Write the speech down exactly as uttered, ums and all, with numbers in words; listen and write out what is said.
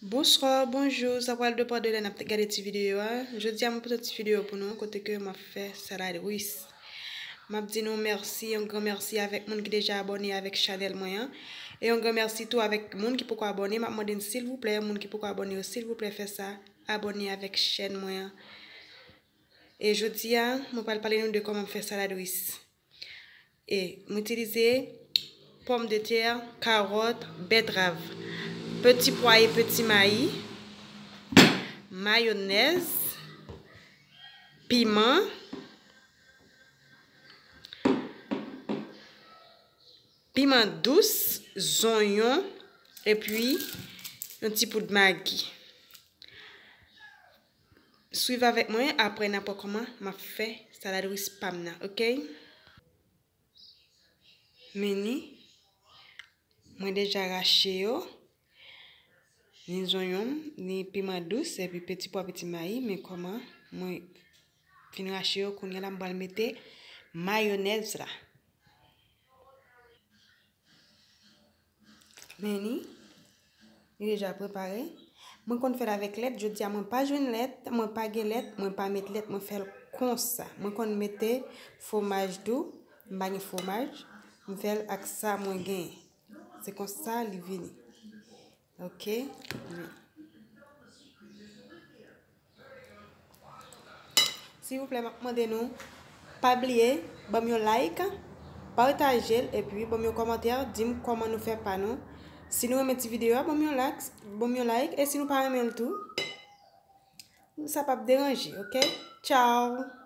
Bonswa, bonjou, sa pral depann de lè n ap gade ti videyo a. Jodi a, mwen pote yon ti videyo pou nou, kote ke m ap fè salad ris. M ap di nou mèsi, yon gran mèsi avèk moun ki deja abòne avèk chanèl mwen an. E yon gran mèsi tou avèk moun ki poko abòne. M ap mande n silvouplè, moun ki poko abòne yo, silvouplè fè sa, abòne avèk chèn mwen an. E jodi a, mwen pral pale nou de kòman m fè salad ris. E m itilize pòmdetè, kawòt, bètrav, peti pwa e peti mayi, mayonèz, piman, piman dous, zonyon, epi yon ti poud magi. Swiv avèk mwen, apre n ap wè kòman m ap fè salad ris pa m nan, oke? Men ni, mwen deja rache yo. Ni zonyon m, ni piman dous, epi peti pwa, peti mayi. Men kòman mwen fin rache yo, kounye a la m pral mete mayonèz la. Men ni, li deja prepare. Mwen konn fè l avèk lèt, jodi a mwen pa jwenn lèt, mwen pa gen lèt, mwen pa met lèt, mwen fè l konsa. Mwen konn mete fwomaj tou, m pa gen fwomaj, m fè l ak sa mwen genyen. Se konsa li vini. Oke? Men. Silvouplè, m ap mande nou, pa bliye, ban m yon like, pataje l, epi ban m yon kòmantè, di m kòman nou fè pa nou. Si nou renmen ti videyo a, ban m yon like, ban m yon like, e si nou pa renmen l tou, sa p ap deranje, oke? Tchao!